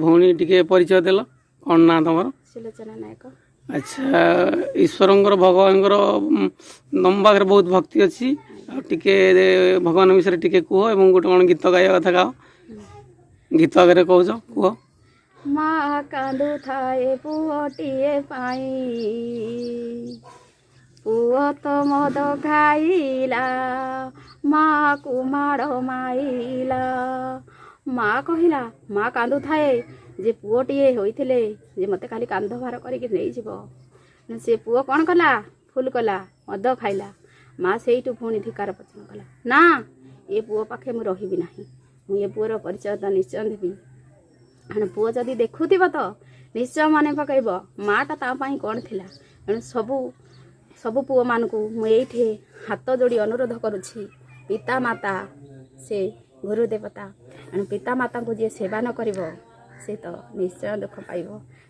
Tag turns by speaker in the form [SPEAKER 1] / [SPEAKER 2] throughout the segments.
[SPEAKER 1] ଭଉଣୀ, ଟିକେ ପରିଚୟ ଦେଲ, କ'ଣ ନାଁ ତମର?
[SPEAKER 2] ସୁଲୋଚନା ନାୟକ।
[SPEAKER 1] ଆଚ୍ଛା, ଈଶ୍ୱରଙ୍କର, ଭଗବାନଙ୍କର ତମ ପାଖରେ ବହୁତ ଭକ୍ତି ଅଛି। ଆଉ ଟିକେ ଭଗବାନ ବିଷୟରେ ଟିକେ କୁହ ଏବଂ ଗୋଟେ କ'ଣ ଗୀତ ଗାଇବା କଥା ଗାଅ। ଗୀତ ଆଗରେ କହୁଛ, କୁହ।
[SPEAKER 2] ମା କାନ୍ଦୁଥାଏ ପୁଅଟିଏ ପାଇଁ, ପୁଅ ତ ମଦ ଖାଇଲା, ମାକୁ ମାଡ଼ ମାଇଲା। ମା କହିଲା, ମା କାନ୍ଦୁଥାଏ ଯେ ପୁଅଟିଏ ହୋଇଥିଲେ ଯେ ମୋତେ ଖାଲି କାନ୍ଧ ଭାର କରିକି ନେଇଯିବ। ସେ ପୁଅ କ'ଣ କଲା? ଫୁଲ କଲା, ମଦ ଖାଇଲା। ମା ସେଇଠୁ ପୁଣି ଧିକାର ବଚନ କଲା, ନା ଏ ପୁଅ ପାଖେ ମୁଁ ରହିବି ନାହିଁ, ମୁଁ ଏ ପୁଅର ପରିଚୟ ତ ନିଶ୍ଚୟ ଦେବି। ଏଣୁ ପୁଅ ଯଦି ଦେଖୁଥିବ ତ ନିଶ୍ଚୟ ମନେ ପକାଇବ ମାଟା ତା ପାଇଁ କ'ଣ ଥିଲା। ଏଣୁ ସବୁ ସବୁ ପୁଅମାନଙ୍କୁ ମୁଁ ଏଇଠି ହାତ ଯୋଡ଼ି ଅନୁରୋଧ କରୁଛି, ପିତା ମାତା ସେ ଗୁରୁ ଦେବତା। ଏଣୁ ପିତା ମାତାଙ୍କୁ ଯିଏ ସେବା ନ କରିବ, ସେ ତ ନିଶ୍ଚୟ ଦୁଃଖ ପାଇବ।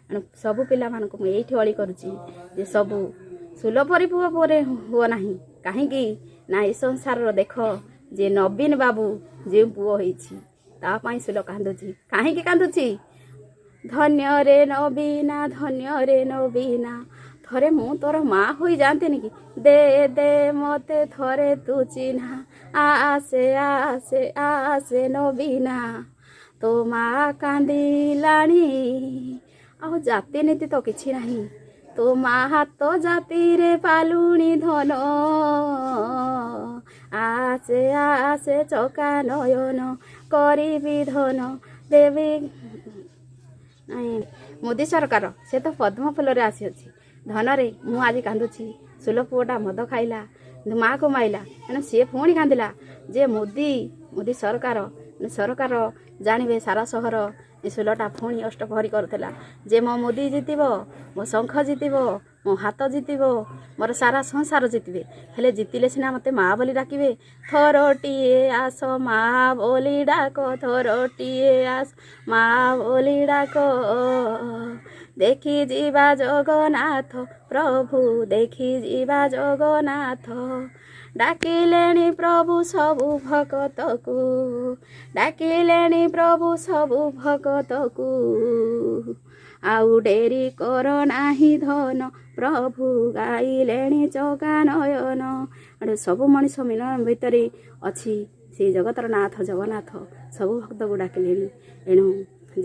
[SPEAKER 2] ଏଣୁ ସବୁ ପିଲାମାନଙ୍କୁ ମୁଁ ଏଇଠି ଅଳି କରୁଛି ଯେ ସବୁ ସୁଲ ପରି ପୁଅ ପରେ ହୁଅ ନାହିଁ। କାହିଁକି ନା ଏ ସଂସାରର ଦେଖ ଯେ ନବୀନ ବାବୁ ଯେଉଁ ପୁଅ ହେଇଛି, ତା ପାଇଁ ସୁଲ କାନ୍ଦୁଛି। କାହିଁକି କାନ୍ଦୁଛି? ଧନ୍ୟରେ ନବୀନା, ଧନ୍ୟରେ ନବୀନା, ଥରେ ମୁଁ ତୋର ମା ହୋଇଯାଆନ୍ତିନି କି? ଦେ ଦେ ମତେ ଥରେ ତୁ ଚିହ୍ନା, ଆସେ ଆସେ ଆସେ ନବୀନା, ତୋ ମା କାନ୍ଦିଲାଣି। ଆଉ ଜାତି ନୀତି ତ କିଛି ନାହିଁ, ତୋ ମା ହାତ ଜାତିରେ ପାଲୁଣି ଧନ, ଆସେ ଆସେ ଚକା ନୟନ, କରିବି ଧନ ଦେବୀ। ନାଇଁ, ମୋଦି ସରକାର ସେ ତ ପଦ୍ମ ଫୁଲରେ ଆସିଅଛି। ଧନରେ ମୁଁ ଆଜି କାନ୍ଦୁଛି। ସୁଲ ପୁଅଟା ମଦ ଖାଇଲା, ମାଆକୁ ମାଇଲା। ତେଣୁ ସିଏ ପୁଣି କାନ୍ଦିଲା ଯେ ମୋଦି ମୋଦି ସରକାର ସରକାର ଜାଣିବେ ସାରା ସହର। ଏ ସୁଲଟା ପୁଣି ଅଷ୍ଟପ୍ରହରୀ କରୁଥିଲା ଯେ ମୋ ମୋଦି ଜିତିବ, ମୋ ଶଙ୍ଖ ଜିତିବ, ମୋ ହାତ ଜିତିବ, ମୋର ସାରା ସଂସାର ଜିତିବେ। ହେଲେ ଜିତିଲେ ସିନା ମୋତେ ମା ବୋଲି ଡାକିବେ। ଥରଟିଏ ଆସ ମା ବୋଲି ଡାକ, ଥରଟିଏ ଆସ ମା ବୋଲି ଡାକ, ଦେଖି ଯିବା ଜଗନ୍ନାଥ ପ୍ରଭୁ, ଦେଖି ଯିବା ଜଗନ୍ନାଥ। ଡାକିଲେଣି ପ୍ରଭୁ ସବୁ ଭକତକୁ, ଡାକିଲେଣି ପ୍ରଭୁ ସବୁ ଭକତକୁ, ଆଉ ଡେରି କର ନାହିଁ ଧନ, ପ୍ରଭୁ ଗାଇଲେଣି ଚକା ନୟନ। ଏଣୁ ସବୁ ମଣିଷ ମିଳନ ଭିତରେ ଅଛି ସେଇ ଜଗତର ନାଥ ଜଗନ୍ନାଥ, ସବୁ ଭକ୍ତକୁ ଡାକିଲେଣି। ଏଣୁ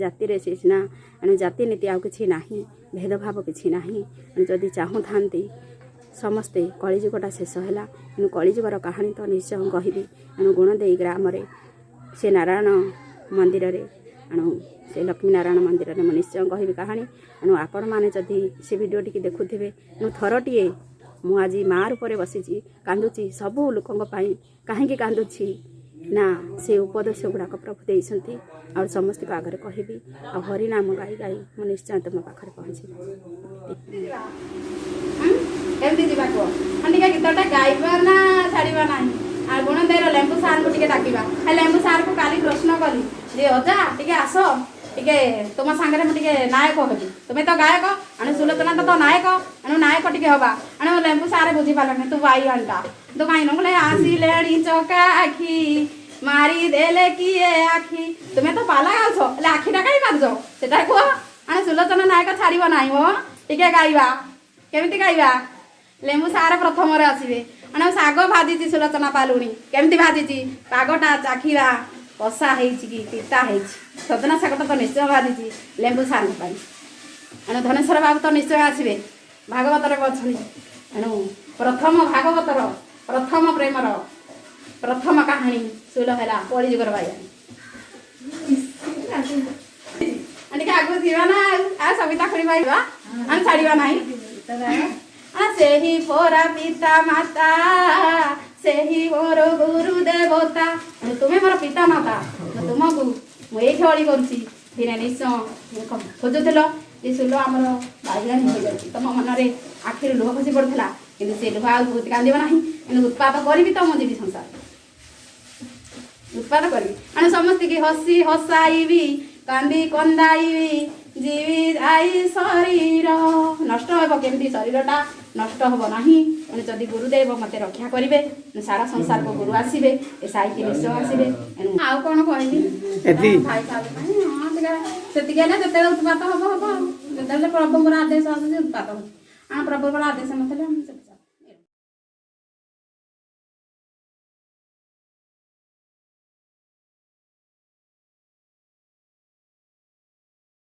[SPEAKER 2] ଜାତିରେ ସେ ସିନା, ଏଣୁ ଜାତି ନୀତି ଆଉ କିଛି ନାହିଁ, ଭେଦଭାବ କିଛି ନାହିଁ। ଏଣୁ ଯଦି ଚାହୁଁଥାନ୍ତି ସମସ୍ତେ, କଳିଯୁଗଟା ଶେଷ ହେଲା। ଏଣୁ କଳିଯୁଗର କାହାଣୀ ତ ନିଶ୍ଚୟ କହିବି। ଏଣୁ ଗୁଣଦେଇ ଗ୍ରାମରେ ସେ ନାରାୟଣ ମନ୍ଦିରରେ, ଏଣୁ ସେ ଲକ୍ଷ୍ମୀ ନାରାୟଣ ମନ୍ଦିରରେ ମୁଁ ନିଶ୍ଚୟ କହିବି କାହାଣୀ। ଏଣୁ ଆପଣମାନେ ଯଦି ସେ ଭିଡ଼ିଓ ଟିକେ ଦେଖୁଥିବେ, ମୁଁ ଥରଟିଏ, ମୁଁ ଆଜି ମା ରୂପରେ ବସିଛି, କାନ୍ଦୁଛି ସବୁ ଲୋକଙ୍କ ପାଇଁ। କାହିଁକି କାନ୍ଦୁଛି ନା ସେ ଉପଦେଶ ଗୁଡ଼ାକ ପ୍ରଭୁ ଦେଇଛନ୍ତି, ଆଉ ସମସ୍ତଙ୍କ ଆଗରେ କହିବି। ଆଉ ହରିନାମ ଗାଇ ଗାଇ ମୁଁ ନିଶ୍ଚୟ ତୁମ ପାଖରେ ପହଞ୍ଚିବି। କେମିତି ଯିବା କୁହ? ହଁ, ଟିକେ ଗୀତଟା ଗାଇବା ନା ଛାଡ଼ିବା ନାହିଁ? ଆଉ ଗୁଣଦେଇର ଲେମ୍ବୁ ସାର୍ଙ୍କୁ ଟିକେ ଡାକିବା। ହେ ଲେମ୍ବୁ ସାର୍କୁ କାଲି ପ୍ରଶ୍ନ କଲି ଯେ ଅଜା, ଟିକେ ଆସ, ଟିକେ ତୁମ ସାଙ୍ଗରେ ମୁଁ ଟିକେ ନାୟକ ହେବି। ତୁମେ ତ ଗାୟକ, ଏଣୁ ସୁଲୋଚନା ତ ନାୟକ, ଏଣୁ ନାୟକ ଟିକେ ହବା। ଏଣୁ ଲେମ୍ବୁ ସାର୍ ବୁଝିପାରିଲାନି, ତୁ ବାଇଆଣଟା ତୁ କାହିଁ ନ ଆସିଲେଣି, ଚକା ଆଖି ମାରିଦେଲେ କିଏ ଆଖି? ତୁମେ ତ ପାଲା ଗାଉଛ, ହେଲେ ଆଖିଟା କାହିଁ ମାରୁଛ ସେଟା କୁହ। ଏଣୁ ସୁଲୋଚନା ନାୟକ ଛାଡ଼ିବ ନାହିଁ ମୋ, ଟିକେ ଗାଇବା। କେମିତି ଗାଇବା? ଲେମ୍ବୁ ସାର ପ୍ରଥମରେ ଆସିବେ। ମାନେ ଶାଗ ଭାଜିଛି ସୁଲୋଚନା ପାଲୁଣି, କେମିତି ଭାଜିଛି ପାଗଟା ଚାଖିବା। କଷା ହେଇଛି କି ପିତା ହେଇଛି? ସଜନା ଶାଗଟା ତ ନିଶ୍ଚୟ ଭାଜିଛି ଲେମ୍ବୁ ସାରଙ୍କ ପାଇଁ। ଏଣୁ ଧନେଶ୍ୱର ବାବୁ ତ ନିଶ୍ଚୟ ଆସିବେ, ଭାଗବତରେ ଅଛନ୍ତି। ଏଣୁ ପ୍ରଥମ ଭାଗବତର ପ୍ରଥମ ପ୍ରେମର ପ୍ରଥମ କାହାଣୀ ସୁଲ ହେଲା କଳିଯୁଗର ବାଇଆଣୀ। ଟିକେ ଆଗକୁ ଯିବା ନା ଆଉ ସବିତା ଖୁଡ଼ି ପାଇବା, ଆମେ ଛାଡ଼ିବା ନାହିଁ। ସେହି ପରା ପିତା ମାତା, ସେହି ମୋର ଗୁରୁ ଦେବତା। ତୁମେ ମୋର ପିତା ମାତା, ତୁମକୁ ମୁଁ ଏଇଠି ଅଳି କରୁଛି। ଦିନେ ନିଶ୍ଚୟ ଖୋଜୁଥିଲ ଯେ ସୁଲ ଆମର ବାଇଆଣୀ ହୋଇଯାଉଛି। ତମ ମନରେ ଆଖିରୁ ଲୁହ ଖସି ପଡୁଥିଲା, କିନ୍ତୁ ସେ ଲୁହ ଆଉ ବହୁତ କାନ୍ଦିବ ନାହିଁ। କିନ୍ତୁ ଉତ୍ପାତ କରିବି ତ ମୁଁ ଯିବି ସଂସାର, ଉତ୍ପାତ କରିବି, ମାନେ ସମସ୍ତିକି ହସି ହସାଇବି, କାନ୍ଦି କନ୍ଦାଇବି, ଯିବି ଯାଇ ଶରୀର ନଷ୍ଟ ହେବ। କେମିତି ଶରୀରଟା ନଷ୍ଟ ହେବ ନାହିଁ? ମାନେ ଯଦି ଗୁରୁଦେବ ମୋତେ ରକ୍ଷା କରିବେ, ସାରା ସଂସାରକୁ ଗୁରୁ ଆସିବେ, ଏ ସାଇକି ନିଶ୍ଚୟ ଆସିବେ। ଏଣୁ ଆଉ କ'ଣ କହିବି?
[SPEAKER 1] ଏତିକି?
[SPEAKER 2] ଭାଇ ସାହେବ ପାଇଁ, ହଁ, ଟିକେ। ସେତିକି ହେଲେ ଯେତେବେଳେ ଉତ୍ପାତ ହବ ହବ ଆଉ ଯେତେବେଳେ ପ୍ରଭୁଙ୍କର ଆଦେଶ ଆସୁଛି ଉତ୍ପାତ ହଉଛି। ଆମ ପ୍ରଭୁଙ୍କର ଆଦେଶ ନଥିଲେ ଆମେ